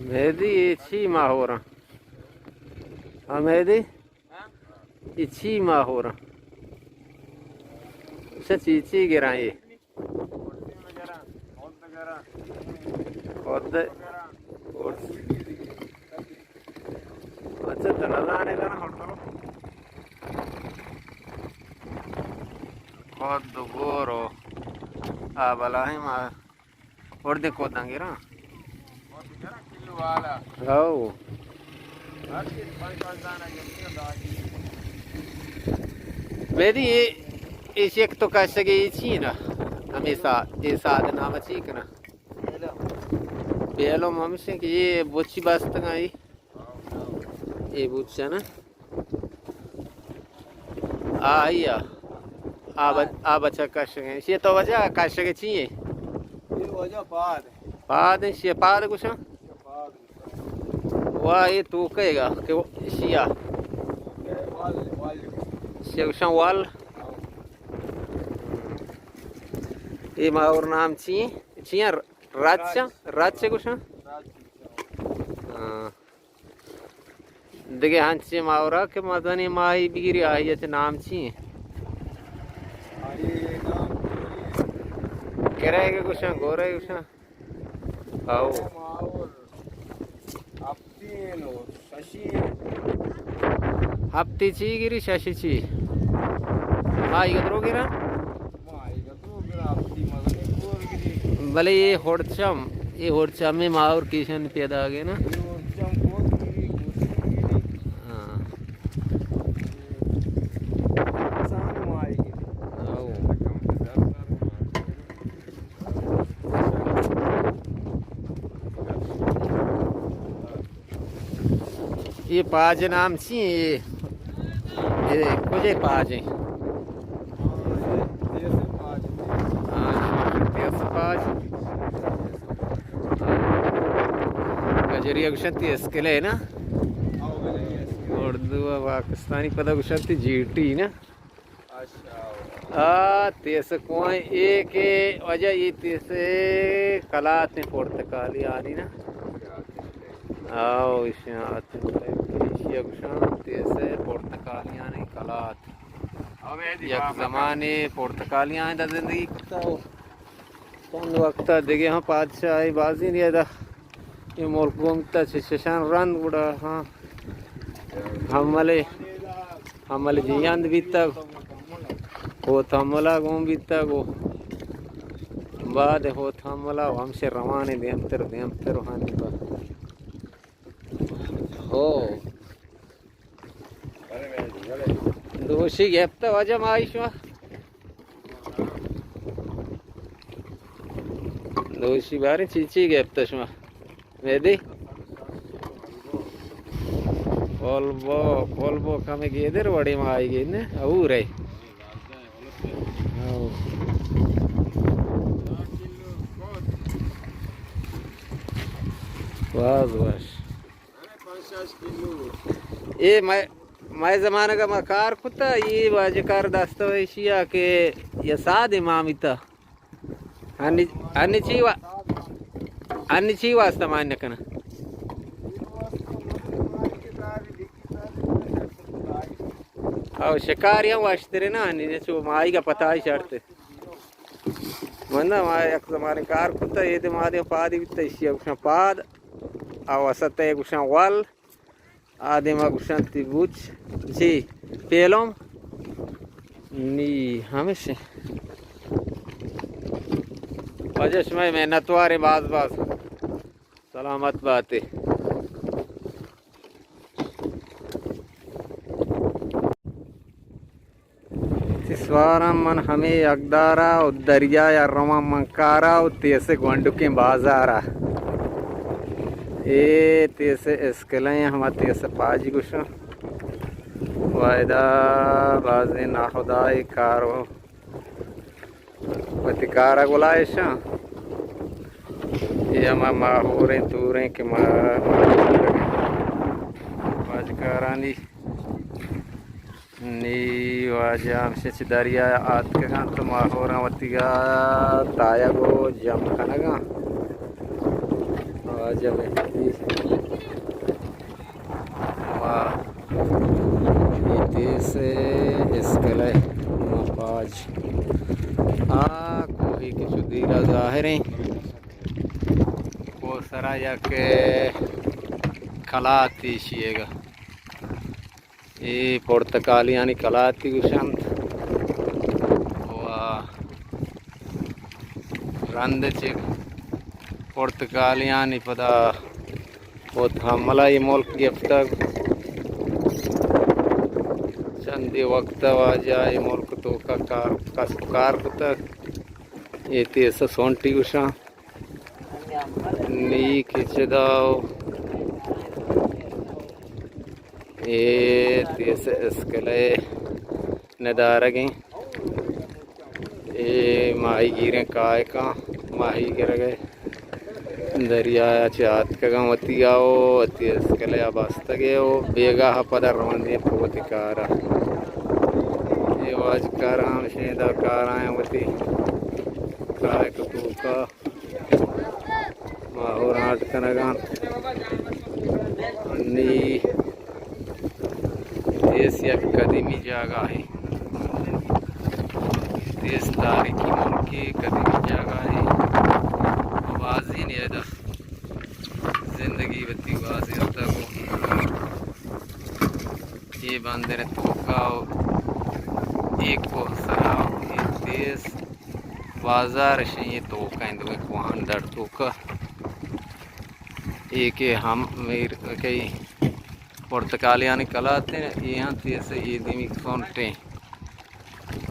مہدی، اے چی ماہوراں؟ ہاں مہدی، اے چی ماہوراں؟ اچھا، چی چی گراں اے؟ خود، خود۔ اچھا، تو نزانے نا، ہوٹل۔ خود گورو۔ آ بلاہیں ما اردے کوداں گراں۔ ہو۔ مہدی، اے، اے شیک تو کشگے، اے چی نا؟ ہمیں سا-، اے ساد نام چی کنا؟ پیلو ممشن کہ اے بچی بستگاں اے۔ اے بچا نا؟ آ، آئی آ۔ آ ب-، آ بچا کشگے۔ شی تو وجہ کشگے چی اے؟ اے وجہ پاد۔ پاد اے، شی پاد گوشاں؟ پاد۔ وا، اے تو کہے گا کہ شی آ۔ وال، وال۔ شی گوشاں وال۔ اے ماہور نام چی اے؟ چی اے؟ رچ، رچ گوشاں؟ ہاں۔ دگہ ہنچیں ماہورا کہ مزنیں ماہی بگیری، آئی ء چہ نام چی ایں؟ کرے گوشاں، گورے گوشاں۔ او۔ ہپتی چی گری، ششی چی؟ ماہی گدرو گرا؟ بلے اے ہڑچم، اے ہڑچم ء ماہور کیشن پیداگ ء نا؟ ہاں۔ او۔ اے پاج نام چی ایں؟ اے، اے کجے پاج ایں؟ ہاں، تیس پاج۔ گجری گوشنتی اسکلے نا؟ اردو ء پاکستانی پدا گوشنتی جی ٹی نا؟ آ، تیس کوئیں اے کہ وجہ اے تیس کلاتیں پرتکالی آنی نا۔ آو، ایشاں آتیں، ایشی گوشاں تیس پرتکالی آنی کلات۔ یک زمانے پرتکالی آنی دا زندگی کتا۔ چند وقت ء دگہ ہم پادشاہی بازیں ادا اے ملک گون بیتگ، چہ چشان رند گڑا ہاں حملے، حمل جیاند بیتگ، ہوت حملہ گون بیتگ و بعد ہوت حملہ و ہمشہ روانے دیمتر دیمتر و ہانی با۔ ہو۔ دوشی گپتہ واجہ ما شما۔ دوشی باریں چی چی گپتہ شما؟ مہدی؟ پول بو، پول بو کمے گیدر وڑے ما آئی گی نے، اور ہے۔ او۔ باز وش۔ اے مئے، مئے زمانگ ء ما کار کتا، اے واجہ کار دست و ایشی ء کہ یہ ساد امامی تا۔ انی، انی چی وا-، انی چی واسطہ مان نہ کنا؟ او شکاری ہم واشترے نا، انی چو مائی کا پتہ ہی شرط۔ من ما یک زمانے کار کتا، اے دے ما دے پادی بیتا، ایشی گوشن پاد۔ او وسط ء گوشاں ول، آ دیما گوشاں تی بوچ، چی؟ پیلوم؟ نی ہمیش۔ واجہ شمئے منتواریں باز باز۔ سلامت باتے۔ چہ سواراں من ہمے اگدارا و دریایا رواں من کارا و تیسے گونڈکیں بازارا۔ اے تیسے اسکلیں ہما تیسے پاجی گوشاں۔ و ادا بازیں ناخدائے کار و وتی کارا گلائشاں۔ اے ہما ماہوریں توریں کہ ما، ما پاجکارانی نی واجہ ہمشہ چہ دریا آتکگاں تو ماہوراں وتیگا تایگ و جم کنگاں۔ واجہ مہدی ما اے دیس اسکلے ما پاج آ کوہی کہ چو دیرا ظاہریں۔ کوہ سرا یک کلاتے شیئگا۔ اے پرتکالیانی کلاتی گوشنت۔ و رند چہ پرتکالیانی پدا وت حملہ اے ملک گپتگ۔ چندے وقت واجہ اے ملک توکا کار، کسب کار کتگ۔ اے تیس سونٹی گوشاں۔ نی کہ چدا و اے تیس اسکلے ندارگیں۔ اے ماہی گیریں کائکاں، ماہی گرگے دریا چہ آتکگاں وتی آ و وتی اسکلے آ بستگے و بیگاہ پدا روندیں پہ وتی کارا۔ اے واجکاراں ہمشیں دا کاراں وتی کائک توکا ماہور آرٹ کنگاں۔ نی دیس یک قدیمی جاگاہے، دیس تاریخی ملکے، قدیمی جاگاہے۔ بازیں ادا زندگی وتی گوازینتگ و اے بندر توکا و اے کوہ سرا و اے دیس بازار شیں توکا ایں، دوئیں کوہانی دڑ توکا۔ اے کہ ہم میر کئی پرتکالیانی کلات ایں، اے ہم تیس اے دیمی سونٹیں۔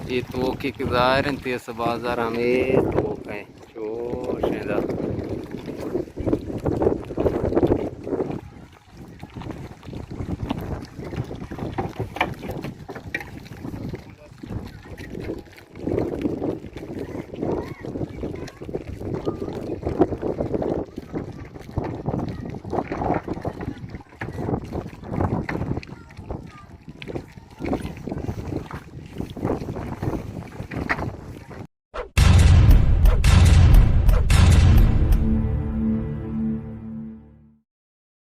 اے توکے کہ ظاہر ایں، تیس بازار ہمے توکا ایں۔ چو